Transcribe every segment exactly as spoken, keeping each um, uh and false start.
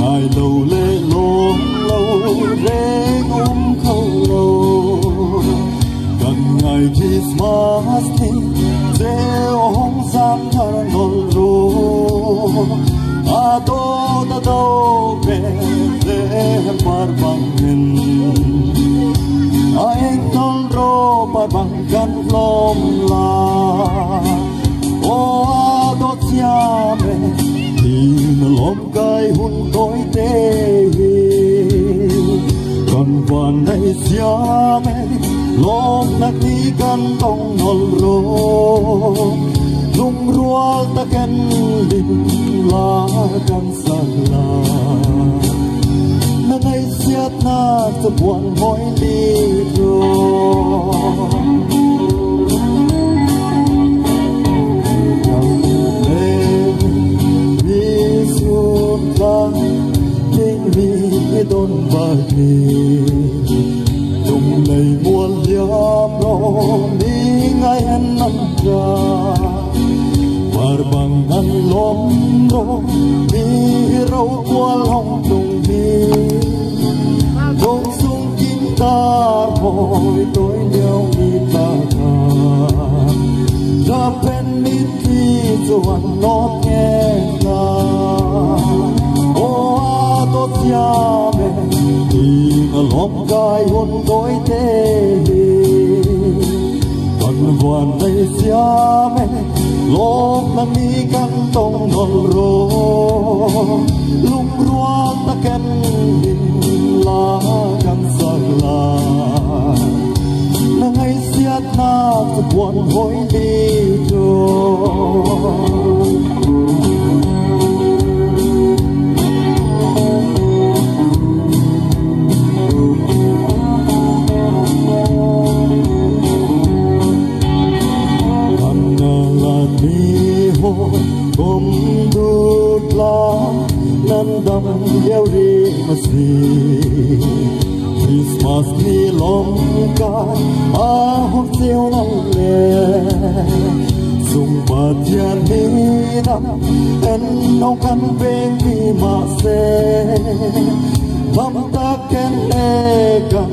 Ngai lo le lawm lo rêng um kho lo. Kan ngai Christmas ni zeu hawng zâm thar nawl rawh. A dâwt a dâwt Bethlehem parbang hen. A eng nawl rawh parbang kan lâwm lai. Aw a dâwt siam e, hi na lâwm kai hun tâwitê hi. Kan vân nai siam e, lâwmnâk ni kan tawng nawl rawh. Lungrual tak hen lim la kan sak lai. Na ngaihsiatnâk chapuan hâwi li rawh. Kan le mi sûn tla, mi dâwn bâk ni. Lung lei mual liam rawh, mi ngai hen nan ra. Parbang nan lâwm rawh, mi rokual hawng tlung hi. Dâwngsung kim târ hâwi tâwi liau mi tla kha. Rap hen mi ti chuan nawt nge na. Aw a dâwt siam e, hi na lâwm kai hun tâwitê hi. Kan vân nai siam e, lâwmnâk ni kan tawng nawl rawh. Lungrual tak hen lim la kan sak lai. Na ngaihsiatnâk chapuan hâwi li rawh. Kan ngal a mi hâwi kawm dut la nan dam liau rih asi. Christmas ni lâwm kai a hawng chiau nawn le. Sung Pathian ni dam hen hawng kan vêng ti mah se. Lam tak hen e kan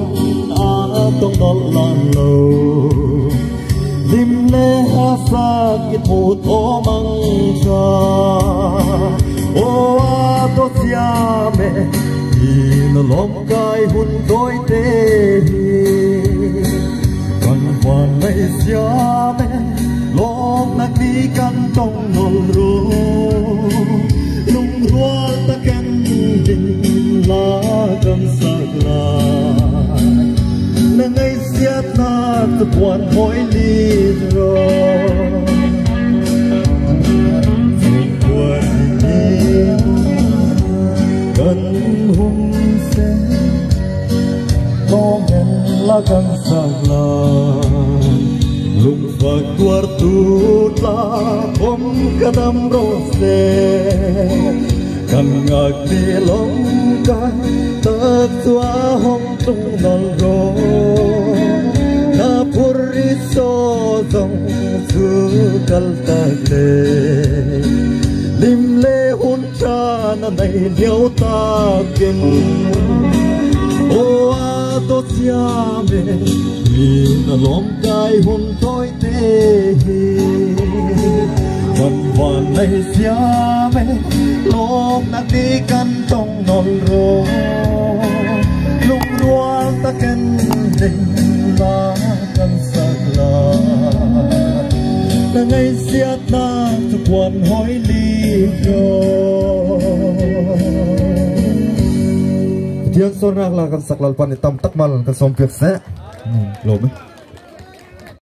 a tawng nawl lai lo. Lim le a sak i thawt aw mang sa. Aw a dâwt siam e, hi na lâwm kai hun tâwitê hi. Kan vân nai siam e, lâwmnâk ni kan tawng nawl rawh. Lungrual tak hen lim la kan sak lai. Na ngaihsiatnâk chapuan hâwi li rawh. Chungkhua zing ni kan hun seng. Lâwm hen la kan sak lai. Lungfak tuartu tla kawm ka dam rawh se. Kan ngak ni lâwm kai tak chu a hawng tlung nawl rawh. Na phurri saw zawng chu kal tak le. Lim le hun ṭha na nei liau tak hen. Aw a dâwt siam e, hi na lâwm kai hun tâwitê hi. Kan vân nai siam e, lâwmnâk ni kan tawng nawl rawh. Lungrual tak hen lim la kan sak lai. Na ngaihsiatnâk chapuan hâwi li rawh. Pathian sawrnâk la kan sak Lalpa nih tam tak mal kan sâwm piak seh. Hmm, lâwm e.